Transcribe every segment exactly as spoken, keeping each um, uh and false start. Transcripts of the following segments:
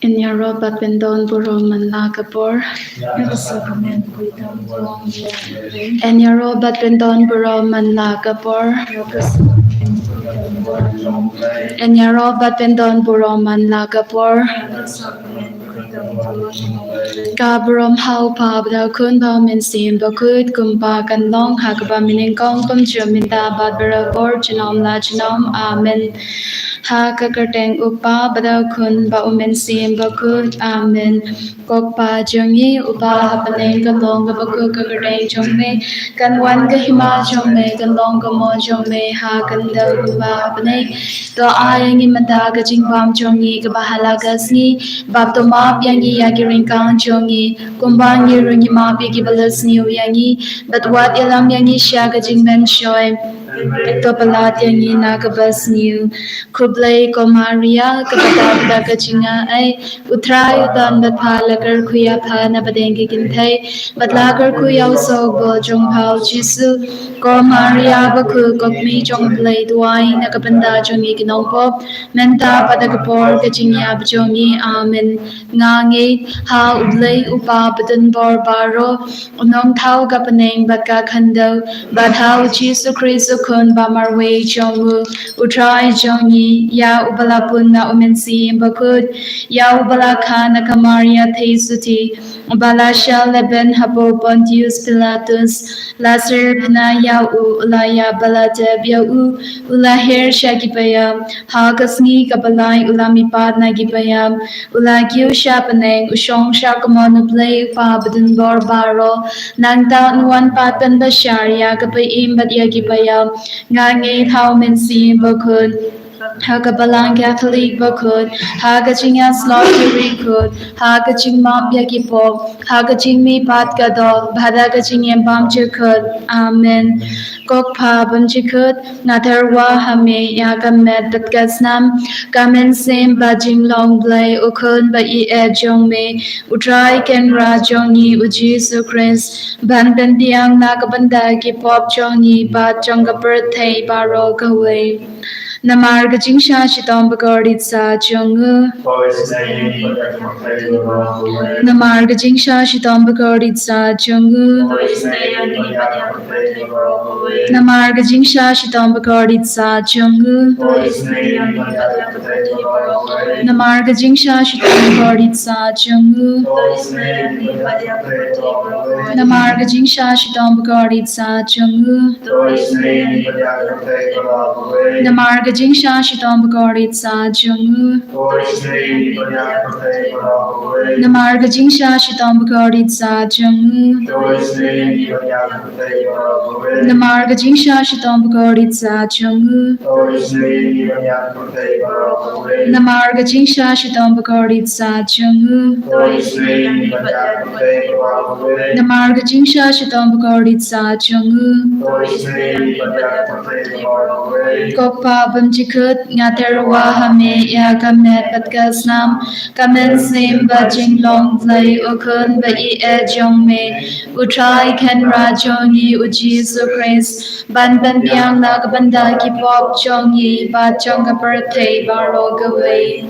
Yn ïaroh bad pyndon burom man la ka por. Yn ïaroh bad pyndon burom man la ka por. Yn ïaroh bad pyndon burom man la ka por. Ka burom ha u Kpa bad ha u Khun bad ha u Mynsiem Bakhuid, kumba kan long ha kaba mynnyngkong, kumjuh mynta bad baroh por junom la junom. Amen. Ha ka kyrteng u Kpa bad ha u Khun bad u Mynsiem Bakhuid. Amen. Ko Kpa jong ngi uba ha bneng, ka long kaba khuid ka kyrteng jong me. Kan wan ka hima jong me, kan long ka mon jong me ha ka khyndew kumba ha bneng. To ai ïa ngi mynta ka jingbam jong ngi kaba ha la ka sngi, bad to map ïa ngi ïa ki ryngkang jong ngi, kumba ngi ruh ngi map ïa kiba la sniew ïa ngi. Bad wat ïalam ïa ngi sha ka jingmynshoi, to palat ïa ngi na kaba sniew. Khublei ko Maria, kaba don bad ka jingaiei, u Trai u don bad pha. La kyrkhu ïa pha na pdeng ki kynthei, bad la kyrkhu ïa u sohbor jong pha u Jisu. Ko Maria bakhuid, ko Kmie jong u Blei, duwai na ka bynta jong ngi ki nongpop, mynta bad ha ka por ka jingïap jong ngi. Amen. Nga ngeit ha u Blei u Kpa badonbor baroh, u nongthaw ka bneng bad ka khyndew, bad ha u Jisu Khrist u Khun ba marwei jong u, u Trai jong ngi, ïa uba la pun na u Mynsiem Bakhuid, ïa uba la kha na ka Maria theisotti, uba la shah lehbeiñ hapoh Pontius Pilatus, la syrphna ïa u, u la ïap bad la tep ïa u, u la her sha ki paidbah, ha ka sngi kaba lai u la mihpat na ki paidbah, u la kiew sha bneng, u shong sha ka mon u Blei u Kpa badonbor baroh. Nangta un wan pat ban bishar ïa kiba im bad ïa kiba ïap. Nga ngeit ha u Mynsiem Bakhuid, ha ka Balang Katholik bakhuid, ha ka jingïasyllok ki riewkhuid, ha ka jingmap ïa ki pop, ha ka jingmihpat ka doh, bad ha ka jingim bymjukut. Amen. Ko Kpa bymjukut, nga tyrwa ha me ïa ka met bad ka snam, ka mynsiem bad jinglong Blei u Khun ba ïeit jong me, u Trai Kynrad jong ngi u Jisu Khrist, ban pynbiang na ka bynta ki pop jong ngi bad jong ka pyrthei baroh kawei. Namar ka jingshah shitom ba kordit sah jong u. Namar ka jingshah shitom ba kordit sah jong u. Namar ka jingshah shitom ba kordit sah jong u. Namar ka jingshah shitom ba kordit sah jong u. Namar ka jingshah shitom ba kordit sah jong u. Namar ka jingshah shitom ba kordit sah jong u. Namar ka jingshah shitom ba kordit sah jong u. Namar ka jingshah shitom ba kordit sah jong u. Namar ka jingshah shitom ba kordit sah jong u. Namar ka jingshah shitom ba kordit sah jong u. Ko Kpa bymjukut, nga tyrwa ha me ïa ka met bad ka snam, ka mynsiem bad jinglong Blei u Khun ba ïeit jong me, u Trai Kynrad jong ngi u Jisu Khrist, ban pynbiang na ka bynta ki pop jong ngi bad jong ka pyrthei baroh kawei.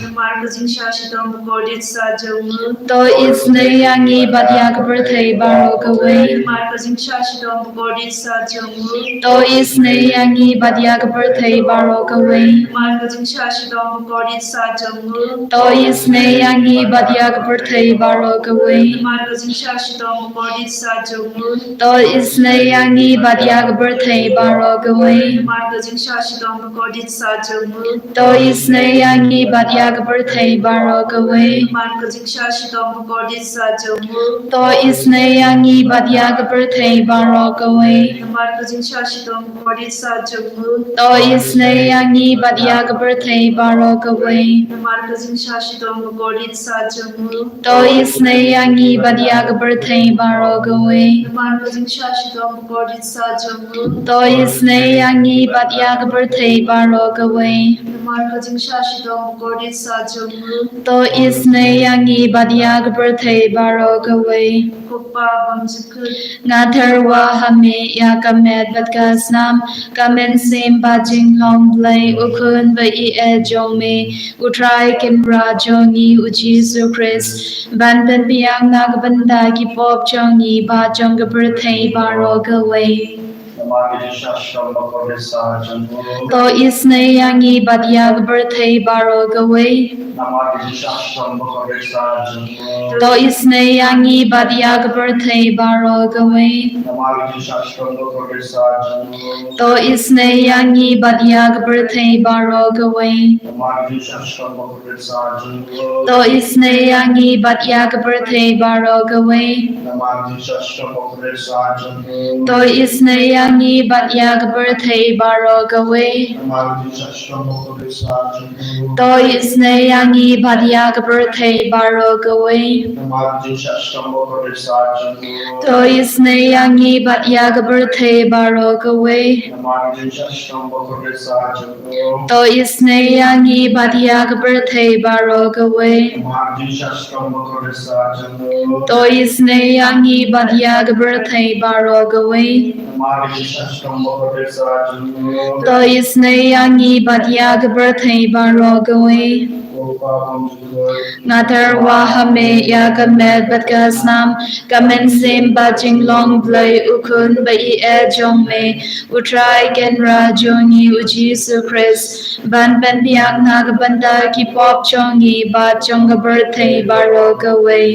Namar ka jingshah shitom ba kordit sah jong u. To isynei ïa ngi bad ïa ka pyrthei baroh kawei. Namar ka jingshah shitom ba kordit sah jong u. To isynei ïa ngi bad ïa ka pyrthei baroh kawei. Namar ka jingshah shitom ba kordit sah jong u. To isynei ïa ngi bad ïa ka pyrthei baroh kawei. Namar ka jingshah shitom ba kordit sah jong u. To isynei ïa ngi bad ïa ka pyrthei baroh kawei. Namar ka jingshah shitom ba kordit sah jong u. To isynei ïa ngi bad ïa ka pyrthei baroh kawei. Namar ka jingshah shitom ba kordit sah jong u. To isynei ïa ngi bad ïa ka pyrthei baroh kawei. Namar ka jingshah shitom ba kordit sah jong u. To isynei ïa ngi bad ïa ka pyrthei baroh kawei. Namar ka jingshah shitom ba kordit sah jong u. To isynei ïa ngi bad ïa ka pyrthei baroh kawei. Namar ka jingshah shitom ba kordit sah jong u. To isynei ïa ngi bad ïa ka pyrthei baroh kawei. Namar ka Jingsha shitom bakordit sa jong u. To isynei ïa ngi bad ïa ka pyrthei baroh kawei. Ko Pa bymjukut. Nga tyrwa ha me ïa ka met bad ka snam, ka mynsiem bad jinglong Blei, u Khun ba ïeit jong me, u Trai Kynrad jong ngi u Jisu Khrist, ban pynbiang na ka bynta ki pop jong ngi bad jong ka pyrthei baroh kawei. Namar ka jingsha shitom bakordit sa jong u. To isynei ïa ngi bad ïa ka pyrthei baroh kawei. Namar ka jingsha shitom bakordit sa jong u. To isynei ïa ngi bad ïa ka pyrthei baroh kawei. Namar ka jingsha shitom bakordit sa jong u. To isynei ïa ngi bad ïa ka pyrthei baroh kawei. Namar ka jingsha shitom bakordit sa jong u. To isynei ïa ngi bad ïa ka pyrthei baroh kawei. Namar ka jingsha shitom bakordit sa jong u. To isynei ïa ngi bad ïa ka pyrthei baroh kawei. Namar ka jingsha shitom bakordit sa jong u. To isynei ïa ngi bad ïa ka pyrthei baroh kawei. Namar ka jingsha shitom bakordit sa jong u. To isynei ïa ngi bad ïa ka pyrthei baroh kawei. Namar ka jingsha shitom bakordit sa jong u. To isynei ïa ngi bad ïa ka pyrthei baroh kawei. Namar ka jingsha shitom bakordit sa jong u. To isynei ïa ngi bad ïa ka pyrthei baroh kawei. Namar ka jingsha shitom bakordit sa jong u. To isynei ïa ngi bad ïa ka pyrthei baroh kawei. Ko Pa bymjukut. Nga tyrwa ha me ïa ka met bad ka snam, ka mynsiem bad jinglong Blei, u Khun ba ïeit jong me, u Trai Kynrad jong ngi u Jisu Khrist, ban pynbiang na ka bynta ki pop jong ngi bad jong ka pyrthei baroh kawei.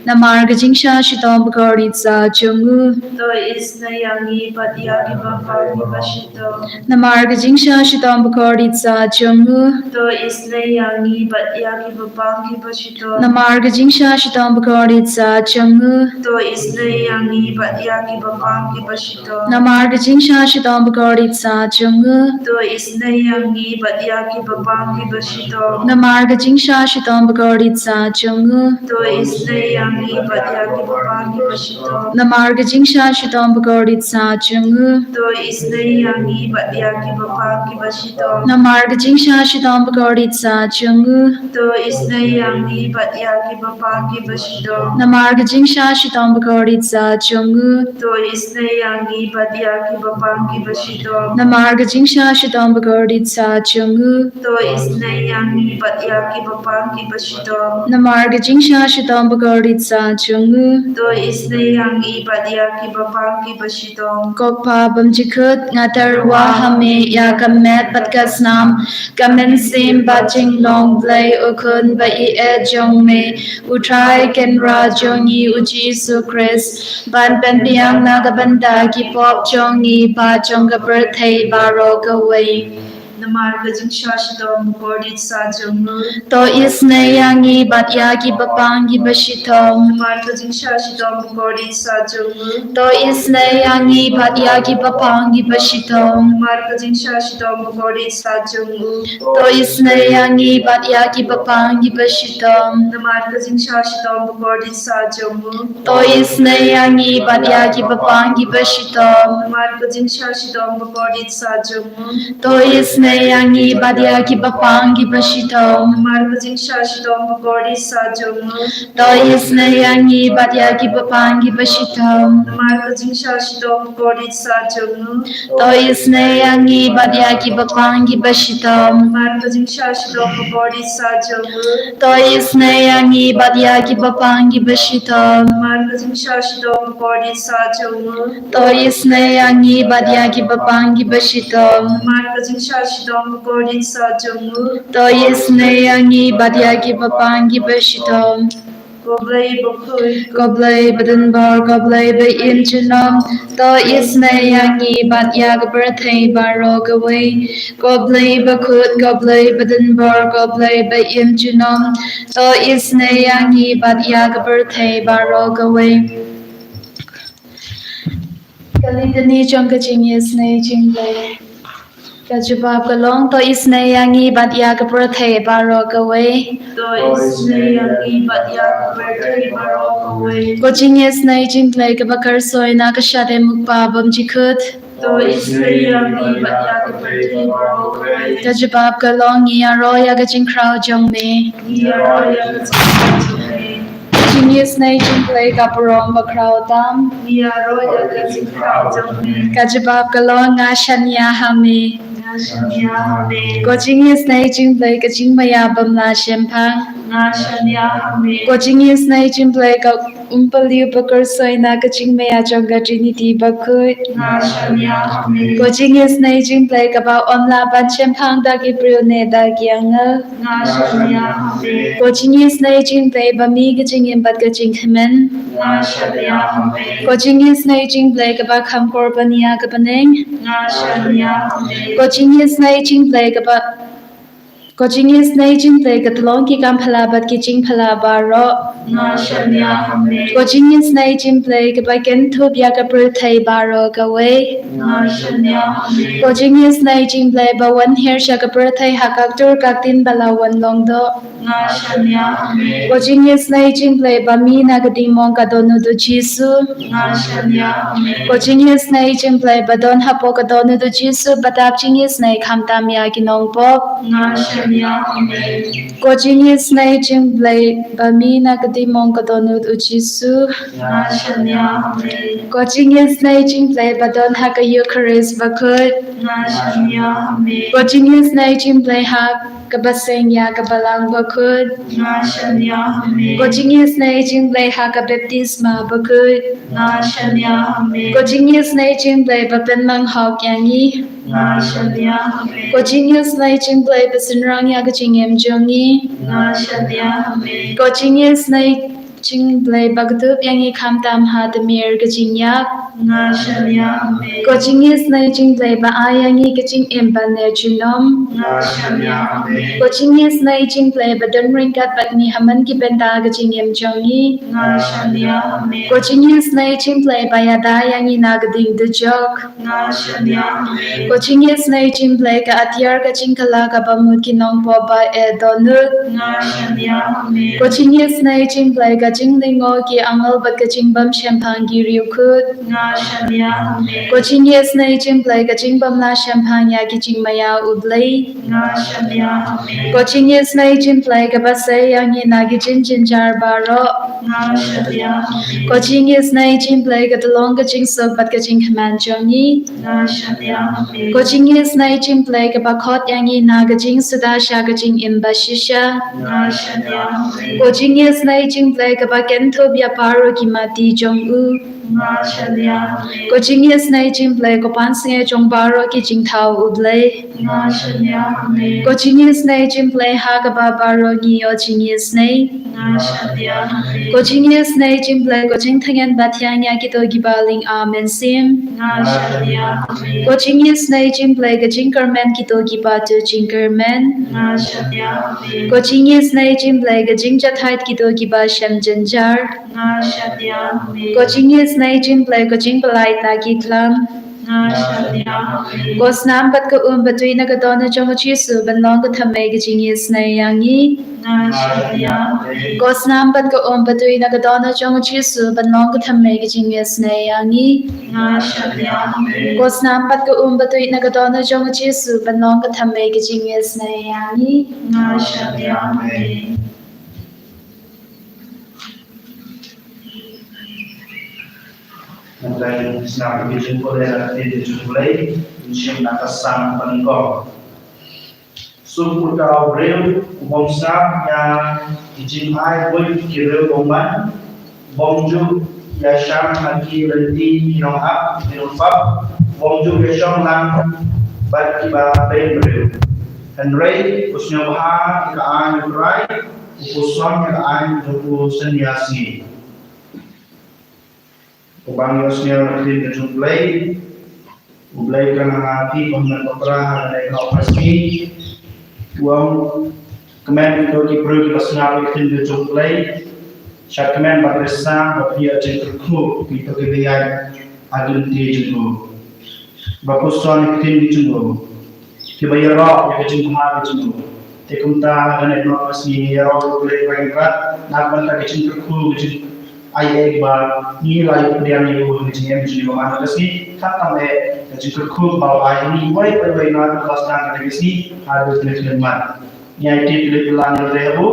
Namar ka jingsha shitom bakordit sa jong u. To isynei ïa ngi bad ïa kiba pang kiba shitom. Namar ka jingsha shitom bakordit sa jong u. To isynei ïa ngi bad ïa kiba pang kiba shitom. Namar ka jingsha shitom bakordit sa jong u. To isynei ïa ngi bad ïa kiba pang kiba shitom. Namar ka jingsha shitom bakordit sa jong u. To isynei ïa ngi bad ïa kiba pang kiba shitom. Namar ka jingsha shitom bakordit sa jong u. To isynei ïa ngi bad ïa kiba pang kiba shitom. Namar ka jingsha shitom bakordit sa jong u. To isynei ïa ngi bad ïa kiba pang kiba shitom. Namar ka jingsha shitom bakordit sa jong u. To isynei ïa ngi bad ïa kiba pang kiba shitom. Namar ka jingsha shitom bakordit sa jong u. To isynei ïa ngi bad ïa kiba pang kiba shitom. Namar ka jingsha shitom bakordit sa jong u. To isynei ïa ngi bad ïa kiba pang kiba shitom. Namar ka jingsha shitom bakordit sa jong u. To isynei ïa ngi bad ïa kiba pang kiba shitom. Ko Pa bymjukut, nga tyrwa ha me ïa ka met bad ka snam, ka mynsiem bad jinglong Blei, u Khun ba ïeit jong me, u Trai Kynrad jong ngi u Jisu Khrist, ban pynbiang na ka bynta ki pop jong ngi bad jong ka pyrthei baroh kawei. Namar ka jingsha shitom bakordit sa jong u. To isynei ïa ngi bad ïa kiba pang kiba shitom. Namar ka jingsha shitom bakordit sa jong u. To isynei ïa ngi bad ïa kiba pang kiba shitom. Namar ka jingsha shitom bakordit sa jong u. To isynei ïa ngi bad ïa kiba pang kiba shitom. Namar ka jingsha shitom bakordit sa jong u. To isynei ïa ngi bad ïa kiba pang kiba shitom. Namar ka jingsha shitom bakordit sa jong u. To isynei ïa ngi bad ïa kiba pang kiba shitom. Namar ka jingsha shitom bakordit sa jong u. To isynei ïa ngi bad ïa kiba pang kiba shitom. Namar ka jingsha shitom bakordit sa jong u. To isynei ïa ngi bad ïa kiba pang kiba shitom. Namar ka jingsha shitom bakordit sa jong u. To isynei ïa ngi bad ïa kiba pang kiba shitom. Namar ka jingsha shitom bakordit sa jong u. To isynei ïa ngi bad ïa kiba pang kiba shitom. Namar ka jingsha shitom bakordit sa jong u. To isynei ïa ngi bad ïa kiba pang kiba shitom. Ko Blei bakhuid. Ko Blei badonbor, ko Blei ba im junom. To isynei ïa ngi bad ïa ka pyrthei baroh kawei. Ko Blei bakhuid, ko Blei badonbor, ko Blei ba im junom. To isynei ïa ngi bad ïa ka pyrthei baroh kawei. Ka litany jong ka jingisynei jong U Blei. Ka jubab ka long, to isynei ïa ngi bad ïa ka pyrthei baroh kawei. To isynei ïa ngi bad ïa ka pyrthei baroh kawei. Ka jingisynei jong U Blei kaba kyrshoi na ka shadem U Kpa bymjukut. To isynei ïa me bad ïa ka pyrthei baroh kawei. Ka jubab ka long, ngi ïaroh ïa ka jingkhraw jong me. Ngi ïaroh ïa ka jingkhraw jong me. Ko jingisynei jong U Blei ka burom bakhraw tam. Ngi ïaroh ïa ka jingkhraw jong me. Ka jubab ka long, nga shaniah ha me. Nga shaniah ha me. Ko jingisynei jong U Blei ka jingmaïa bym lah shemphang. Nga shaniah ha me. Ko jingisynei jong U Blei ka umpylliw bakhuid na ka jingmaïa jong ka Trinity bakhuid. Nga shaniah ha me. Ko jingisynei jong U Blei kaba ym lah ban shemphang da ki briew ne da ki angel. Nga shaniah ha me. Ko jingisynei jong U Blei ba mih ka jingim bad ka jingkmen. Nga shaniah ha me. Ko jingisynei jong U Blei kaba kham kor ban ïa ka bneng. Nga shaniah ha me. Ko jingisynei jong U Blei kaba Ko jingisynei jong U Blei ka tyllong ki kam phylla bad ki jingphylla baroh. Nga shaniah ha me. Ko jingisynei jong U Blei kaba kynthup ïa ka pyrthei baroh kawei. Nga shaniah ha me. Ko jingisynei jong U Blei ba wan hiar sha ka pyrthei ha ka ktur ka ktien ba la wan long doh. Nga shaniah ha me. Ko jingisynei jong U Blei ba mih na ka diengmong ka dohnud U Jisu. Nga shaniah ha me. Ko jingisynei jong U Blei ba don hapoh ka dohnud U Jisu ba dap jingisynei khamtam ïa ki nongpop. Nga shaniah ha me. Ko jingisynei jong U Blei ba mih na ka diengmong ka dohnud U Jisu. Nga shaniah ha me. Ko jingisynei jong U Blei ba don ha ka Eukharist bakhuid. Nga shaniah ha me. Ko jingisynei jong U Blei ha kaba seng ïa ka balang bakhuid. Nga shaniah ha me. Ko jingisynei jong U Blei ha ka baptisma bakhuid. Nga shaniah ha me. Ko jingisynei jong U Blei ba pynlong hok ïa ngi. Nga shaniah ha me. Ko jingisynei jong U Blei ba synrang ïa ka jingim jong ngi. Nga shaniah ha me. Ko jingisynei jong U Blei ba kdup ïa ngi khamtam ha tmier ka jingïap. Nga shaniah ha me. Ko jingisynei jong U Blei ba ai ïa ngi ka jingim ban ïa junom. Nga shaniah ha me. Ko jingisynei jong U Blei ba don ryngkat bad ngi ha man ki bynta ka jingim jong ngi. Nga shaniah ha me. Ko jingisynei jong U Blei ba ïada ïa ngi na ka ding dujok. Nga shaniah ha me. Ko jingisynei jong U Blei ka atiar ka jingkylla kaba mut ki nongpop ba eh dohnud. Nga shaniah ha me. Ko jingisynei jong U Blei ka jinglyngngoh ki angel bad ka jingbym shemphang ki riewkhuid. Nga shaniah ha me. Ko jingisynei jong U Blei ka jingbym lah shemphang ïa ki jingmaïa U Blei. Nga shaniah ha me. Ko jingisynei jong U Blei kaba sei ïa ngi na ki jingjynjar baroh. Nga shaniah ha me. Ko jingisynei jong U Blei ka tyllong ka jingsuk bad ka jingkmen jong ngi. Nga shaniah ha me. Ko jingisynei jong U Blei kaba khot ïa ngi na ka jingsuda sha ka jingim ba shisha. Nga shaniah ha me. Ko jingisynei jong U Blei kaba kynthup ïa baroh ki mati jong u. Nga shaniah ha me. Ko jingisynei jong U Blei ko pansngiat jong baroh ki jingthaw U Blei. Nga shaniah ha me. Ko jingisynei jong U Blei ha kaba baroh ngi ïoh jingisynei. Nga shaniah ha me. Ko jingisynei jong U Blei ko jingthngan ba thiang ïa kito kiba lyngba mynsiem. Nga shaniah ha me. Ko jingisynei jong U Blei ka jingkyrmen kito kiba tu jingkyrmen. Nga shaniah ha me. Ko jingisynei jong U Blei ka jingjahthait kito kiba shem jynjar. Nga shaniah ha me. Ko jingisynei jong U Blei ko jingpyllait na ki khlam. Nga shaniah ha me. Ko snam bad ka um ba tui na ka dohnud jong U Jisu ban long ka thymmei ka jingisynei ïa ngi. Nga shaniah ha me. Ko snam bad ka um ba tui na ka dohnud jong U Jisu ban long ka thymmei ka jingisynei ïa ngi. Nga shaniah ha me. Ko snam bad ka um ba tui na ka dohnud jong U Jisu ban long ka thymmei ka jingisynei ïa ngi. Nga shaniah ha me. Ngan ïa sngap ïa ka jingpule na ka ktien jong U Blei, ngan shim na ka Salm ba nyngkong. Suk uta u briew u bym sngap ïa ki jingai buit ki riew bymman, u bym ju ïashang ha ki lynti ki nongap ki nongpap, u bym ju ïashong lang bad kiba beiñbriew. Hynrei u sngewbha ïa ka aiñ U Trai, u puson ïa ka aiñ jong u synñia sngi. Uba ngi ïohsngew na ka ktien ka jong U Blei, U Blei u kyrkhu ïa phi ko hynmen ko para ha kane ka hynñiew sngi. U ong, kmen kito ki briew kiba sngap ïa ka ktien ka jong U Blei, shad kmen bad risa ba phin ïoh jingkyrkhu kito kiba ïaid ha ki lynti jong u, ba puson ïa ka ktien ka jong u, kiba ïaroh ïa ka jingbha ka jong u. Te kumta ha kane ka hynñiew sngi ngi ïaroh ïa U Blei Kynrad na ka bynta ka jingkyrkhu ka jong ai ei ba ngi la ïoh pdiang ïa u ha ka jingim jong ngi ba man la ka sngi, khamtam eh ka jingkyrkhu ba u ai ha ngi uwei pa uwei na ka sdang ka sngi ha ka jingkyrkhu man. Ngi ai tip leit la ngi leit ha u.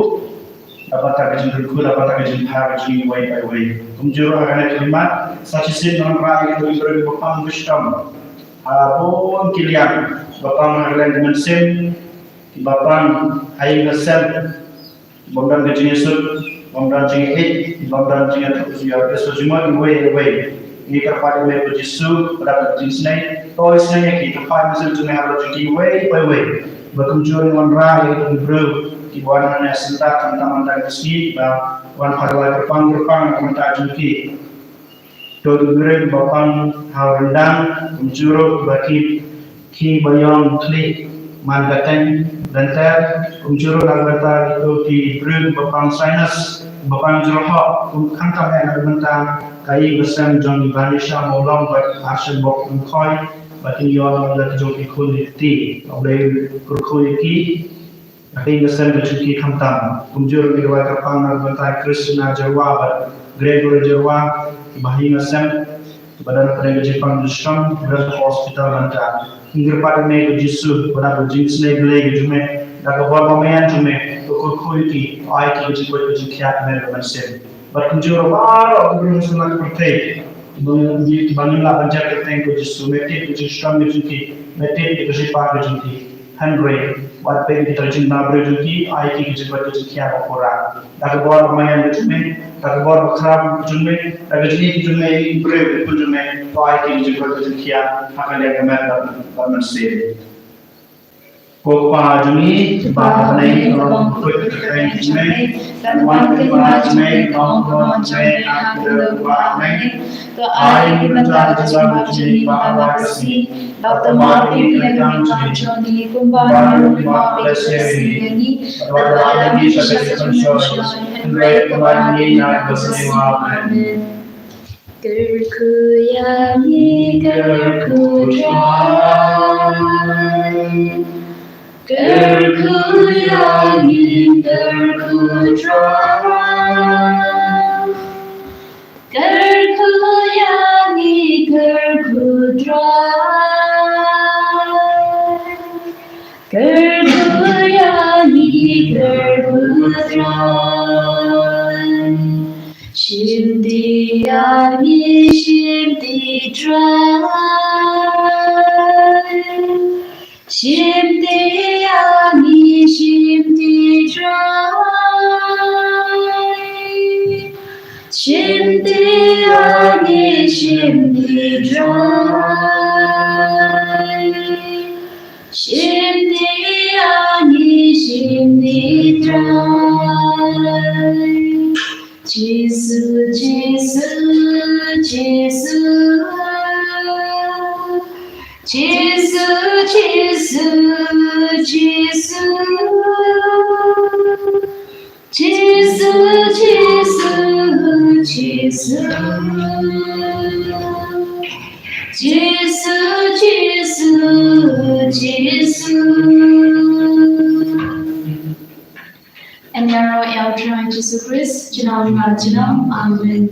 Dapat ka jingkyrkhu, dapat ka jingpha ka jong ngi uwei pa uwei. Kumjuh ruh ha kane ka mat, sa shisien ngi wanrah ïa ki briew ba pang ba shitom. Ha bun ki liang, ba pang ha ka liang ka mynsiem, ba pang ha ïing ha sem, bym don ka jingïasuk, bym don jingïeit, bym don jingïathuh jingïathuh jingmut uwei uwei. Ngi kyrpad ïa me ko Jisu, ba da ka jingsnei, to isnei ïa ki, kyrpad ïa me jong me halor jong ki uwei pa uwei. Ba kumjuh ngi wanrah ïa ki briew kiba wan hangne ha syndah khamtam mynta ka sngi, ba wan phah rai kyrpang kyrpang na ka bynta jong ki. To ki briew ba pang ha u ryndang, kumjuh ruh ba ki, ki ba ïong khlieh man ka teng lynter, kumjuh ruh na ka bynta to ki briew ba pang sinus, ba pang jrong hok, kum khamtam eh na ka bynta ka ïing ka sem jong i Banisha Mawlong bad Arshan Bok Nongkhoi, ba kin ïoh na ka bynta jong ki khun ki kti, ba U Blei kyrkhu ïa ki. Ka ïing ka sem ka jong ki khamtam. Kumjuh ruh ngi rwai kyrpang na ka bynta Christina Jyrwa bad Gregory Jyrwa, kiba ha ïing ha sem, kiba don hapdeng ka jingpang jingshong, kiba don ha hospital mynta. Ngi kyrpad ïa me ko Jisu, ba da ka jingsnei Blei ka jong me, da ka bor ba maïan jong me, to kyrkhu ïa ki, to ai ki ka jingkoit ka jingkhiah ha ka mynsiem. Bad kumjuh ruh baroh ki briew ha satlak pyrthei, kiba ngi, kiba ngim lah ban jer kyrteng ko Jisu, me tip ka jingshitom ka jong ki, me tip ka jingpang ka jong ki. Hynrei wat peit ïa kita ki jingthaw briew jong ki, ai ki ka jingkoit ka jingkhiah ba pura. Da ka bor ba maïan ka jong me, da ka bor ba khraw ka jong me, da ka jingïeit ka jong me ïa ki briew ki khun jong me, to ai ki ka jingkoit ka jingkhiah ha ka liang ka met bad, bad mynsiem. Ko Kpa jong ngi ba ha bneng, ka long kyrteng jong me, kan wan ka hima jong me, kan long ka mon jong me ha kaba ha bneng. To ai ïa ngi mynta ka jingpynbna jong ngi ba ha la ka sngi. Bad to map ïa ngi ka kam jong ngi, kumba ngi map ïa ki ba ïeit ïa ngi. Bad wat la ïa ngi sha ka jingpynshoi, hynrei pynban ïa ngi na ka basniew. Amen. Kyrkhu ïa ngi, kyrkhu Trai. Kyrkhu ïa ngi, kyrkhu Trai. Kyrkhu ïa ngi, kyrkhu Trai. Kyrkhu ïa ngi, kyrkhu Trai. Shim ti ïa ngi, shim ti Trai. Shim ti ïa ngi, shim ti Trai. Shim ti ïa ngi, shim ti Trai. Shim ti ïa ngi, shim ti Trai. Jisu, Jisu, Jisu. Jisu, Jisu, Jisu. Jisu, Jisu, Jisu. Jisu, Jisu, Jisu. Ïaroh ïa U Trai Jisu Khrist, junom ba junom. Amen.